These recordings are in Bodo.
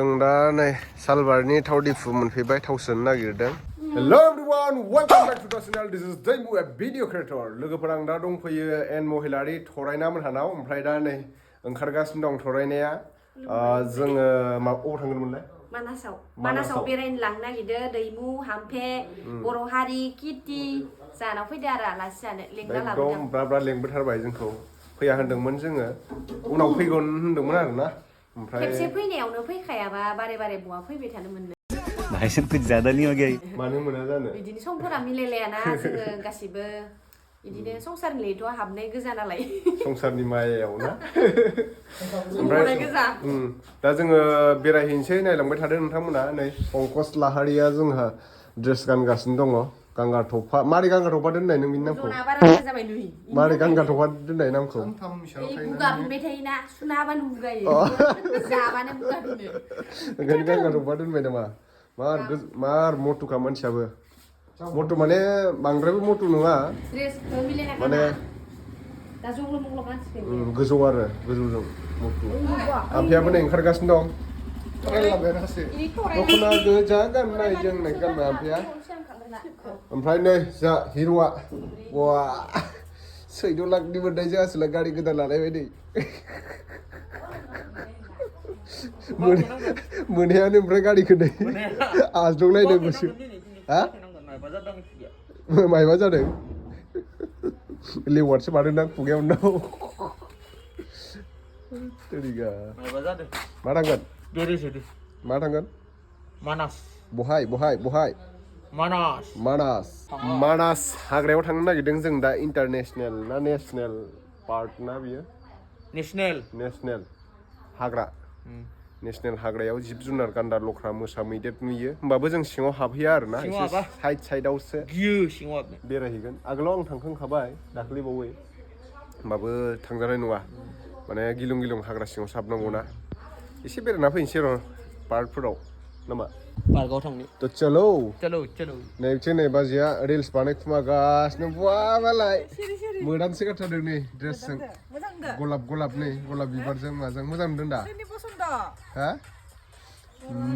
जों दा नै सालबारनि थाव दिफु मोनफैबाय थाव सोनो नागिरदों। Hello everyone, welcome back to the channel. This is Bodo, a video creator. लोगोफोर आं दा दंफैयो एन महिलारि थरायना मोनहानाव ओमफ्राय दा नै ओंखारगासिनो दं थरायनाया। जोङो अबाव थांगोनमोनलाय? मानासाव बेरायनो लांनो नागिरदों दैमु हामफे बर' हारि किति जानाव फैदो आरो आलासि जानो लेंना लाबोदों। एकदम ब्रा लेंबोथारबाय जोंखौ फैया होनदोंमोन जोङो उनाव फैगोन होनदोंमोन आरोना। ओमफ्राय खेबसे फैनायावनो फैखायाबा बारे बहा फैबाय थानो मोननो। भाईसन कुछ ज्यादा नहीं हो गया मानो मोना जानो बिदिनो समफोरा मिलायलायाना जोङो गासिबो बिदिनो संसारनि लैथोआव हाबनाय गोजा नालाय संसारनि मायायाव ना ओमफ्राय दा जोङो बेरायहैनोसै नायलांबाय थादो नोंथांमोना नै पंकज लाहारिया जोंहा ड्रेस गानगासिनो दङ गांगा थफा मारै गांगा थफा दोननाय नों बिनि नामखौ जना बारा मोजां जाबाय नुइ मारै गांगा थफा दोननाय नामखौ बुगा फिनबाय थायोना सुना हाबानो बुगायो जाबानो बुगा फिनो ओंखायनो गांगा थफा दोनबाय नामा मार मटुखा मानसियाबो मटु माने बांद्रायबो मटु नङा माने दा जंग्ल मंग्ल मानसिखौ गोजौ आरो गोजौजों मटु आमफ्रायाबो नै ओंखारगासिनो दं दख'ना गोजा गाननाय जोमनाय गानबाय आमफ्राया ओमफ्राय नै जा हिर'आ वा 14 लाखनि मोननाय जायासैलाय गारि गोदान लानाय बायदि मोनहैयानो ओमफ्राय गारिखौ नै आज्लंलायदोंसो हा मायबा जादों लेवार्डसो बादोंदां खुगायाव नाव मा थांगोन मा थांगोन मानास बहाय मानास हाग्रायाव थांनो नागिरदों जों दा इन्टारनेसनेल ना नेसनेल पार्क ना बियो नेसनेल हाग्रा नेसनेल हाग्रायाव जिब जुनार गान्दा लख्रा मोसा मैदेर नुयो होमबाबो जों सिङाव हाबहैया आरोना एसे साइडआवसो बेरायहैगोन आगोलाव आं थांखांखाबाय दाख्लैबावै होमबाबो थांजानाय नङा माने गिलुं हाग्रा सिङाव हाबनांगौना एसे बेरायना फैनोसै र' पार्कफोराव नामा पार्कआव थांनि थ' चलो नै बाजिया रिल्स बानायखुमागासिनो बालाय मोदानसो गारथारदों नै ड्रेसजों गलाब नै गलाब बिबारजों माजों मोजां नुदों दा हा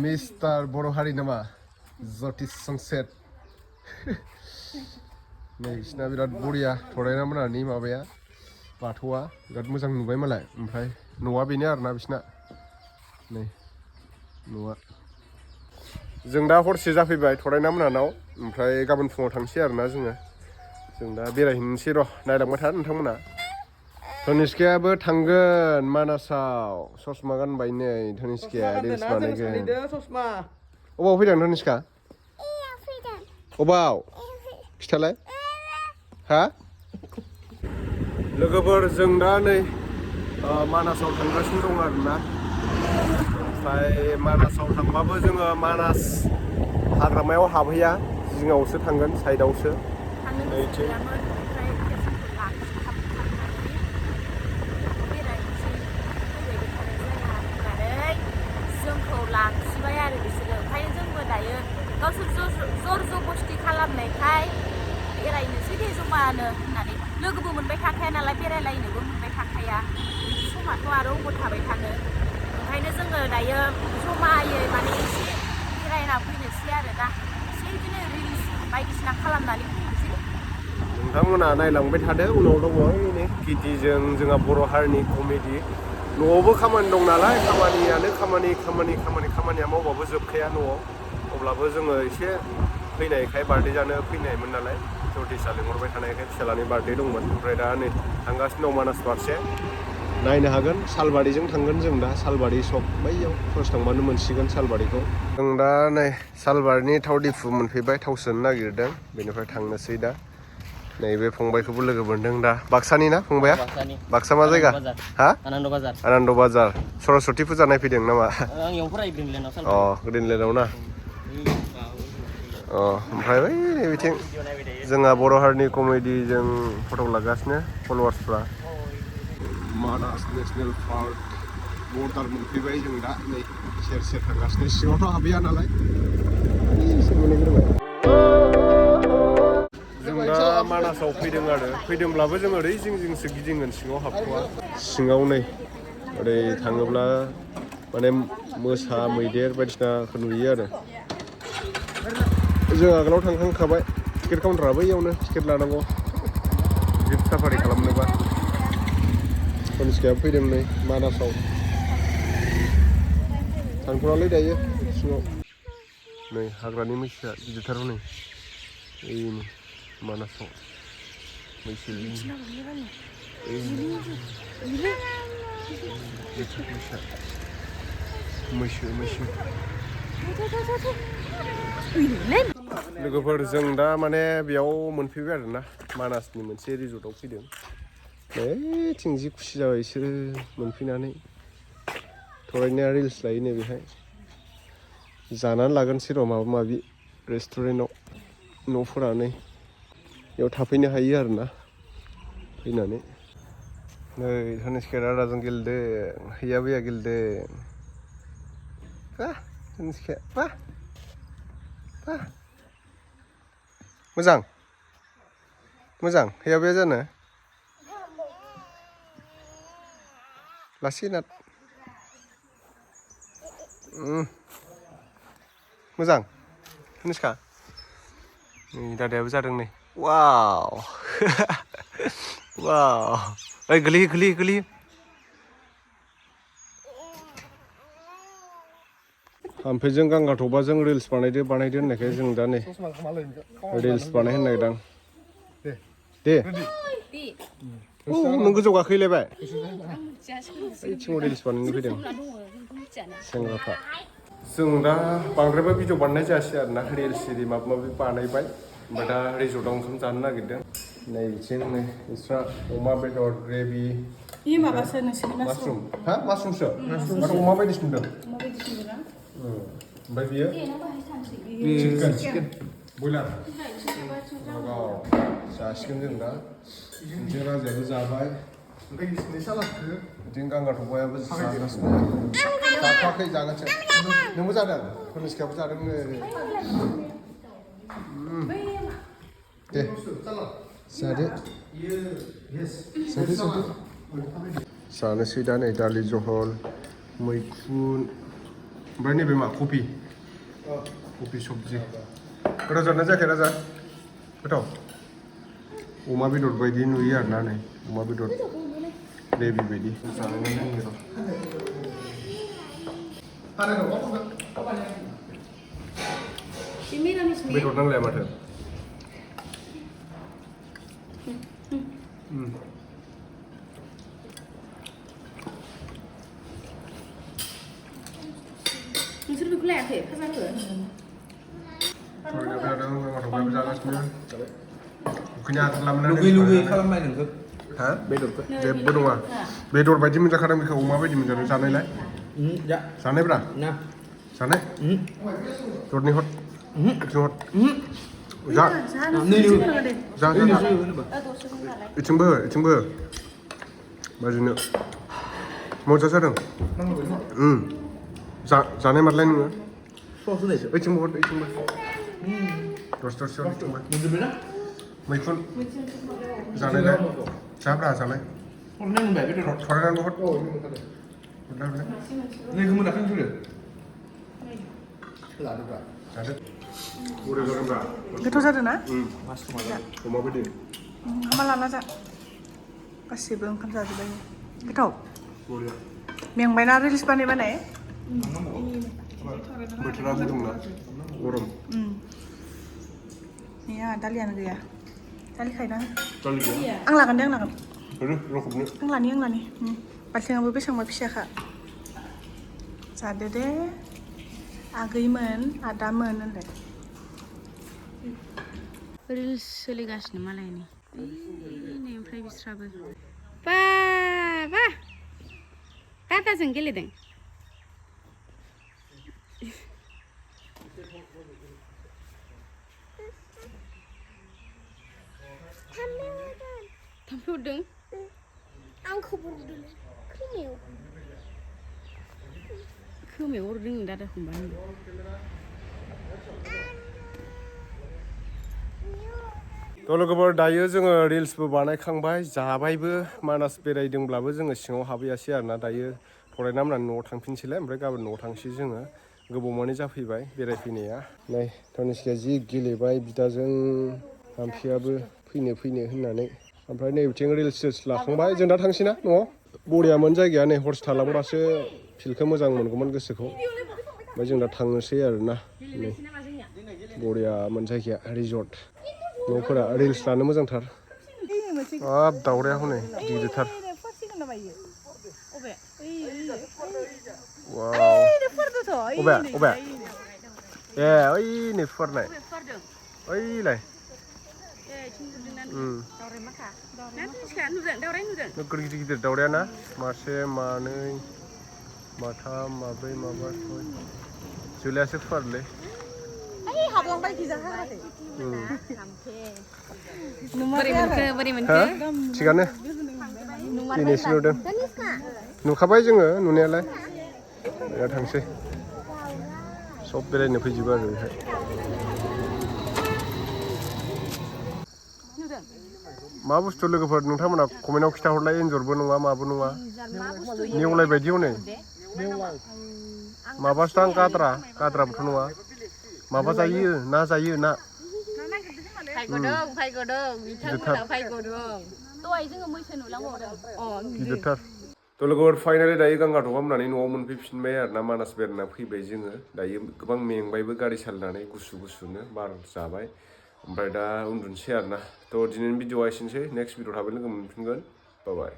मिस्टार बर' हारि नामा जतिस संसेत नै बिसिना बिराद बरिया थरायना मोनानि माबाया बाथौआ बिराद मोजां नुबाय मालाय ओमफ्राय न'आ बेनो आरोना बिसिना नै न'आ जों दा हरसे जाफैबाय थरायना मोनानाव ओमफ्राय गाबोन फुङाव थांसै आरोना जों दा बेरायहैनोसै र' नायलांबाय था नोंथांमोना धनिष्कायाबो थांगोन मानासाव ससमा गानबाय नै धनिष्काया रिल्स बानायगोन अबाव फैदों धनिष्का अबाव खिथालाय हा लोगोफोर जों दा नै मानासाव थांगासिनो दं आरोना ओमफ्राय मानासाव थांबाबो जोङो मानास हाग्रामायाव हाबहैया जिङावसो थांगोन साइडआवसो नैथिं जोंखौ लाखिबाय आरो बिसोरो ओंखायनो जोंबो दायो गावसोर जर जबस्थि खालामनायखाय बेरायनोसै दे जमानो होननानै लोगोबो मोनबाय थाखाया नालाय बेरायलायनोबो मोनबाय थाखाया बिदि समाथ' आरो अबाव थाबाय थानो ओंखायनो जोङो दायो जमायै माने एसे बेरायना फैनोसै आरो दा एसे बिदिनो रिल्स बायदिसिना खालामनानै फैनोसै नोंथांमोना नायलांबाय थादो उनाव दङ नै कितिजों जोंहा बर' हारिनि कमेडि न'आवबो खामानि दं नालाय खामानियानो खामानिया मावबाबो जोबखाया न'आव अब्लाबो जोङो एसे फैनायखाय बार्थडे जानो फैनायमोन नालाय जतिसआ लिंहरबाय थानायखाय फिसालानि बार्थडे दंमोन ओमफ्राय दा नै थांगासिनो दं मानास फारसे नायनो हागोन सालबारिजों थांगोन जों दा सालबारि सक बैयाव फार्स्ट थांबानो मोनसिगोन सालबारिखौ जों दा नै सालबारिनि थाव दिफु मोनफैबाय थाव सोनो नागिरदों बेनिफ्राय थांनोसै दा नैबे फंबायखौबो लोगो मोनदों दा बाक्सानि ना फंबाया बाक्सा मा जायगा हा आनन्द बाजार सरस्वती फुजा नायफैदों नामा ग्रिनलेण्डआव ना ओमफ्राय बै बिथिं जोंहा बर' हारिनि कमेडिजों फट' लागासिनो फल'वार्सफ्रा मानास नेसनेल पार्क बर्डार मोनफैबाय जों दा नै सेर थांगासिनो सिङावथ' हाबैया नालाय जों दा मानासाव फैदों आरो फैदोंब्लाबो जों ओरै जिंसो गिदिंगोन सिङाव हाबथ'वा सिङाव नै ओरै थाङोब्ला माने मोसा मैदेर बायदिसिनाखौ नुयो आरो जों आगोलाव थांखांखाबाय टिकेट काउन्टाराबो इयावनो टिकेट लानांगौ जिप साफारि खालामनोबा कनिष्काया फैदों नै मानासाव थांथ'नालै दायो सिङाव नै हाग्रानि मैसोआ गिदिरथाराव नै ओइनि मानासाव मैसो मैसो लोगोफोर जों दा माने बेयाव मोनफैबाय आरोना मानासनि मोनसे रिजर्टआव फैदों ओइथिं जि खुसि जाबाय बिसोरो मोनफैनानै थरायनाया रिल्स लायो नै बेहाय जानानै लागोनसै र' माबा माबि रेस्टुरेन्टआव न'फोरा नै बेयाव थाफैनो हायो आरोना फैनानै नै धनुषकाया राजाजों गेलेदों हैयाबैया गेलेदों बा धनुषकाया बा मोजां मोजां हैयाबैया जानो लासै नाथ मोजां धनुषका नै दादायाबो जादों नै वाव वाव ओइ गोलैयो थाम्फैजों गांगाथबाजों रिल्स बानायदो होननायखाय जों दा नै रिल्स बानायनो नागिरदों दे नों गोजौ गाखोहैलायबाय ओइथिङाव रिल्स बानायनो फैदों सेंग्राफ्रा जों दा बांद्रायबो भिडिअ बानायनाय जायासै आरोना रिल्स सिरि माबा माबि बानायबाय ओमफ्राय दा रिजर्टआव ओंखाम जानो नागिरदों नै बिथिं नै बिस्रा अमा बेदर ग्रेभि मासरुम हा मासरुमसो माथो अमा बायदिसो नुदों ओमफ्राय बियो चिकेन बयलार जासिगोन जों दा बिथिं राजायाबो जाबाय बिथिं गांगाथबायाबो जागासिनो जाथ'वाखै जागोनसो नोंबो जादों धनुषकायाबो जादों नै दे जादो जानोसै दा नै दालि जहल मैखुन ओमफ्राय नैबे मा कफि सबजि गोथाव जादोंना जायाखै राजा गोथाव अमा बेदर बायदि नुयो आरोना नै अमा बेदर ग्रेभि बायदि जानानै नायनो र' बेदर नांलाया माथो नोंसोर बेखौ लायाखै फाजाखौ लुगै खालामबाय नोंखौ हा बेदरखौ जेबो नङा बेदर बायदि मोनजाखादों बेखौ अमा बायदि मोनजादों जानायलाय जानायब्रा जानाय दरनि हट बिथिं हट जा इथिंबो बाजिनो मजा जादों जानाय मारलाय नोङो ओइथिंबो हट ओइथिंबो दरसेयाव ओइथिंबो मैखुन जानायलाय जाब्रा जानाय थरायनानैबो हट गोथाव जादों ना अमा बायदि ओंखामा लाना जा गासिबो ओंखाम जाजोब्बाय गोथाव मेंबायना रिल्स बानाय बोथोरा गुदुंना गरम गैया दालियानो गैया दालि खायना दालि गैया आं लागोन दे आं लागोन रखमनो आं लानि बाल्थिङाबो बेसेबांबा फिसाखा जादो दे आगैमोन आदामोन होनलाय रिल्स सोलिगासिनो मालायनि ओमफ्राय बिस्राबो बा दादाजों गेलेदों थाम्फै हरदों आंखौबो नुदों खोमायाव हरदों दादा फंबाय थ' लोगोफोर दायो जोङो रिल्सबो बानायखांबाय जाबायबो मानास बेरायदोंब्लाबो जोङो सिङाव हाबहैयासै आरोना दायो फरायना होननानै न'आव थांफिनसैलाय ओमफ्राय गाबोन न'आव थांसै जोङो गोबावमानि जाफैबाय बेरायफैनाया नै तनिष्काया जि गेलेबाय बिदाजों आमफियाबो फैनो होननानै ओमफ्राय नै बिथिं रिल्स लाखांबाय जों दा थांसै ना न'आव बरियामोन जायगाया नै हरसे थालांबासो फिल्डखौ मोजां मोनगौमोन गोसोखौ ओमफ्राय जों दा थांनोसै आरोना नै बरियामोन जायगाया रिजर्ट न'फोरा रिल्स लानो मोजांथार हाब दावराया हनै गिदिरथार अबे ए ओइ नै फुवारनाय ओइलाय नोगोर गिदिर दावराया ना मासे मानै माथाम माब्रै माबा सय जोलायासो फुवारलै थिगानो दिनैसो नुदों नुखाबाय जोङो नुनायालाय दा थांसै सब बेरायनो फैजोबो आरो बेहाय मा बुस्थु लोगोफोर नोंथांमोना कमेन्टआव खिथाहरलाय एन्जरबो नङा माबो नङा नेवलाय बायदि हनै माबासोदां गाद्राबोथ' नङा माबा जायो ना जायो ना गिदिरथार थ' लोगोफोर फाइनालि दायो गांगाथ'आ होननानै न'आव मोनफैफिनबाय आरो ना मानास बेरायना फैबाय जोङो दायो गोबां मेंबायबो गारि सालायनानै गुसुनो बार जाबाय ओमफ्राय दा उन्दुनोसै आरोना थ' दिनैनि भिडिअआ एसेनोसै नेक्स्ट भिडिअ थाबै लोगो मोनफिनगोन बाय